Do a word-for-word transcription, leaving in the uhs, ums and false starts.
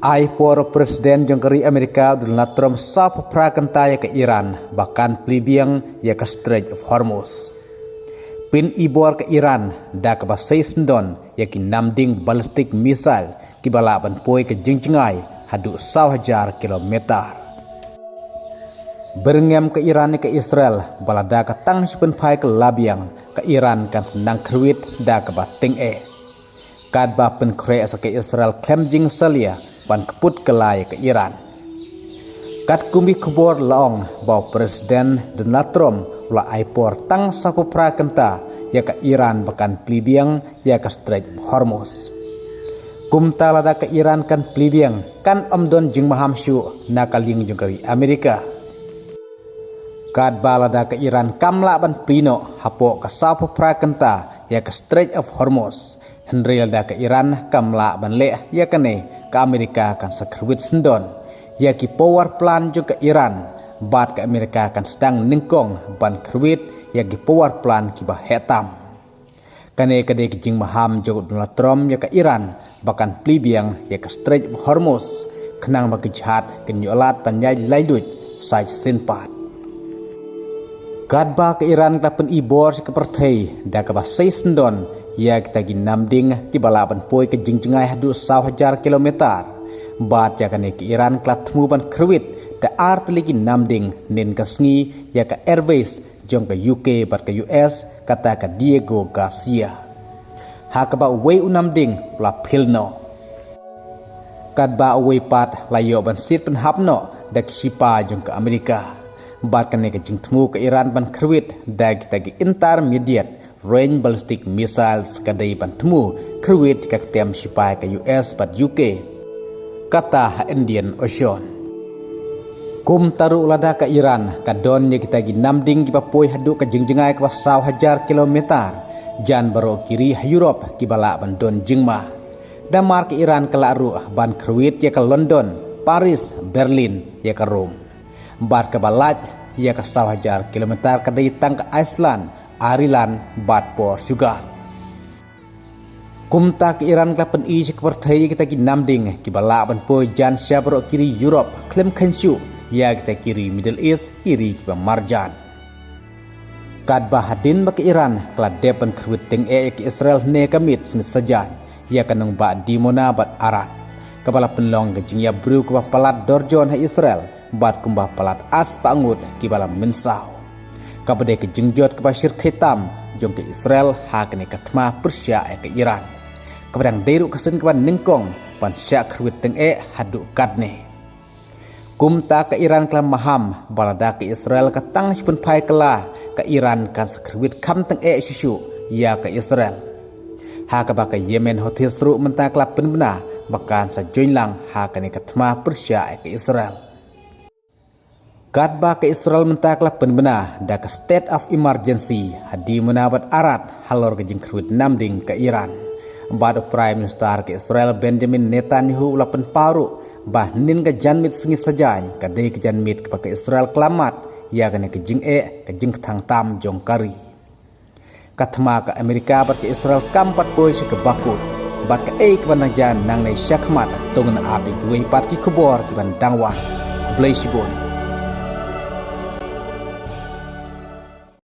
Ai por President jong ka ri Amerika Donald Trump saw phew phra kynta ïa ka Iran ba kan plie biang ïa ka Strait of Hormuz. Pyn-i bor ka Iran da kaba sei syndon ïa ki namding ballistic missile kiba lah ban poi ka jingjngai haduh saw hajar kilometer. Byrngem ka Iran ïa ka Israel ba lada ka tang shi pynphai kylla biang, ka Iran kan sa nang kyrwit da kaba tyngeh. Katba pynkhreh sa ka Israel khlem jingsalia ban kput kylla ïa ka Iran. Katkum ki khubor la ong ba u President Donald Trump u la ai por tang saw phew phra kynta ïa ka Iran ba kan plie biang ïa ka Strait of Hormuz. Kumta lada ka Iran kan plie biang, kan ym don jingmaham shuh na ka liang jong ka ri Amerika. Katba lada ka Iran kam lah ban plie noh hapoh ka saw phew phra kynta ïa ka Strait of Hormuz, hynrei lada ka Iran kam lah ban leh ïa kane, ka Amerika kan sa kyrwit syndon ïa ki power plant jong ka Iran, bad ka Amerika kan sdang nyngkong ban kyrwit ïa ki power plant kiba heh tam. Kane ka dei ka jingmaham jong u Donald Trump ïa ka Iran ba kan plie biang ïa ka Strait of Hormuz, khnang ba ki jhad kin ïoh lad ban ïaid laitluid sa shisien pat. Katba ka Iran ka la pyn-i bor sha ka pyrthei da kaba sei syndon ïa kita ki namding kiba lah ban poi ka jingjngai haduh saw hajar kilometer. Bad ïa kane ka Iran ka la thmu ban kyrwit da ar tylli ki namding hynnin ka sngi ïa ka airbase jong ka U K bad ka U S, kata ka Diego Garcia. Ha kaba uwei u namding u la phil noh. Katba uwei pat la ïoh ban siat pynhap noh da ki shipai jong ka Amerika. Bad kane ka jingthmu ka Iran ban kyrwit da kita ki intermediate range ballistic missiles ka dei ban thmu kyrwit ka ktien shipai ka U S bad U K, kata ha Indian Ocean. Kumta ruh lada ka Iran ka don ïa kita ki namding kiba poi haduh ka jingjngai kaba saw hajar kilometer, jan baroh ki ri ha Europe kiba lah ban don jingma. Namar ka Iran ka lah ruh ban kyrwit ïa ka London, Paris, Berlin, ïa ka Rome. Bad kaba lait ïa ka saw hajar kilometer ka dei tang ka Iceland, Ireland bad Portugal. Kumta ka Iran ka la pyn-i sha ka pyrthei ïa kita ki namding kiba lah ban poi jan sha baroh ki ri Europe, khlem kheiñ shuh ïa kita ki ri Middle East, ki ri kiba marjan. Katba hadien ba ka Iran ka la dep ban kyrwit tyngeh ïa ka Israel hynne ka miet sngi Saitjaiñ, ïa ka nongbah Dimona bad Arad, kaba la pynlong ka jingïap briew kaba palat dorjon ha Israel, bad kumba palat ar spah ngut kiba la mynsaw. Kaba dei ka jingjot kaba shyrkhei tam jong ka Israel ha kane ka thma pyrshah ïa ka Iran, kaba dang dei ruh ka sien kaba nyngkong ban shah kyrwit tyngeh haduh katne. Kumta ka Iran ka la maham ba lada ka Israel ka tang shi pynphai kylla, ka Iran kan sa kyrwit kham tyngeh shuh shuh ïa ka Israel. Ha kaba ka Yemen Houthis ruh mynta ka la pynbna ba kan sa join lang ha kane ka thma pyrshah ïa ka Israel. Katba ka Israel mynta ka la pynbna da ka state of emergency ha Dimona bad Arad halor ka jingkyrwit namding ka Iran. Bad u Prime Minister ka Israel Benjamin Netanyahu u la pynpaw ruh ba hynnin ka janmiet sngi Saitjaiñ ka dei ka janmiet kaba ka Israel ka la mad ïa kane ka jingeh, ka jingkthang tam jong ka ri. Ka thma ka Amerika bad ka Israel kam pat poi sha kaba kut. Bad kaei kaban dang jia nangne shakhmat, to ngin ap ïa kiwei pat ki khubor kiban dang wan. Khublei shibun.